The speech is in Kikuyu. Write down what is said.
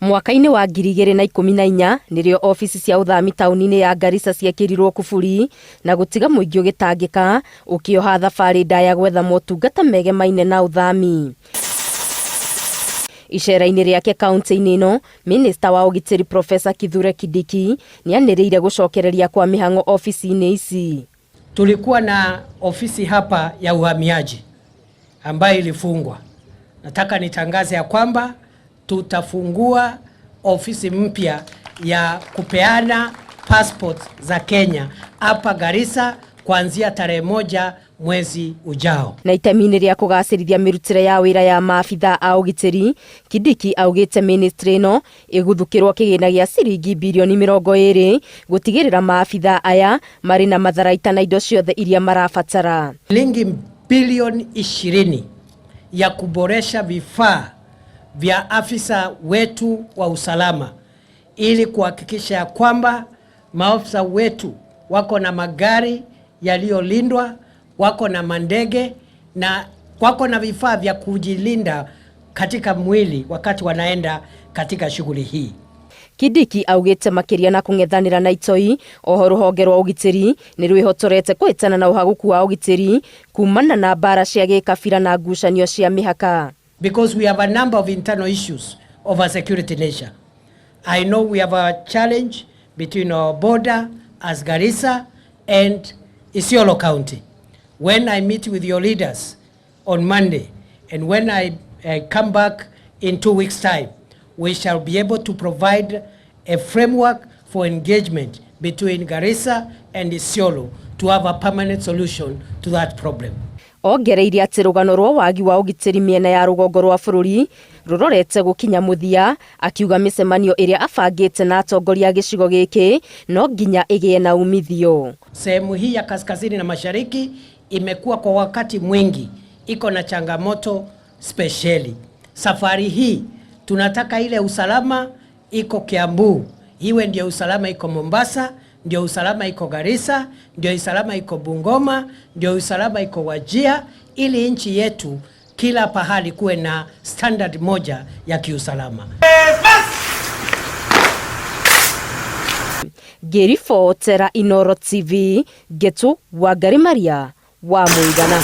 Mwaka-inĩ wa 2014 nĩrĩo obici cia ũthami taũni-inĩ ya Garissa ciekĩrirwo kuburi na gũtiga mũingĩ ũgĩtangĩka ũkĩoha thabarĩ ndaya gwetha motungata megemaine na ũthami. Icera-inĩ rĩake kaunti-inĩ ĩno, Minista wa ũgitĩri Professor Kithure Kindiki nĩanĩrĩire gũcokereria kwa mĩhang'o obici-inĩ ici. Tulikuwa na ofisi hapa ya uhamiaji ambayo ilifungwa. Nataka nitangaze ya kwamba tutafungua ofisi mpya ya kupeana passport za Kenya hapa Garissa kuanzia tarehe 1 mwezi ujao. Na itemi-inĩ rĩa kũgacĩrithia mĩrutĩre ya wĩra ya maabithaa a ũgitĩri, Kindiki augĩte ministry ĩno ĩguthũkĩrwo kĩgĩna gĩa ciringi birioni 20 gũtigĩrĩra maabithaa aya marĩ na matharaita na indo ciothe iria marabatara. Shilingi bilioni 20 ya kuboresha vifaa vya afisa wetu wa usalama ili kuhakikisha ya kwamba maafisa wetu wako na magari yaliyolindwa, wako na mandege na wako na vifaa vya kujilinda katika mwili wakati wanaenda katika shughuli hii. Kindiki augĩte makĩria na kũng'ethanĩra na itoi oho rũhonge rwa ũgitĩri nĩ rwĩhotorete kũhĩtana na ũhagũku wa ũgitĩri kumana na mbara cia gĩkabira na ngucanio cia mĩhaka. Because we have a number of internal issues of a security nature. I know we have a challenge between our border as Garissa and Isiolo County. When I meet with your leaders on Monday and when I come back in 2 weeks' time, we shall be able to provide a framework for engagement between Garissa and Isiolo to have a permanent solution to that problem. Ongereire atĩ rũgano rwa wagi wa ũgitĩri mĩena ya rũgongo rwa bũrũri rũrorete gũkinya mũthia, akiuga mĩcemanio ĩrĩa abangĩte na atongoria a gĩcigo gĩkĩ no nginya ĩgĩe na umithio. Sehemu hii ya kaskazini na mashariki imekuwa kwa wakati mwingi iko na changamoto spesheli. Safari hii tunataka ile usalama iko Kiambu iwe ndio usalama iko Mombasa, ndio usalama iko Garissa, ndio usalama iko Bungoma, ndio usalama iko Wajir, ili nchi yetu kila pahali kuwe na standard moja ya kiusalama. Ngĩribotera Inooro TV, Ngetu Wangari Maria wa Mũigana.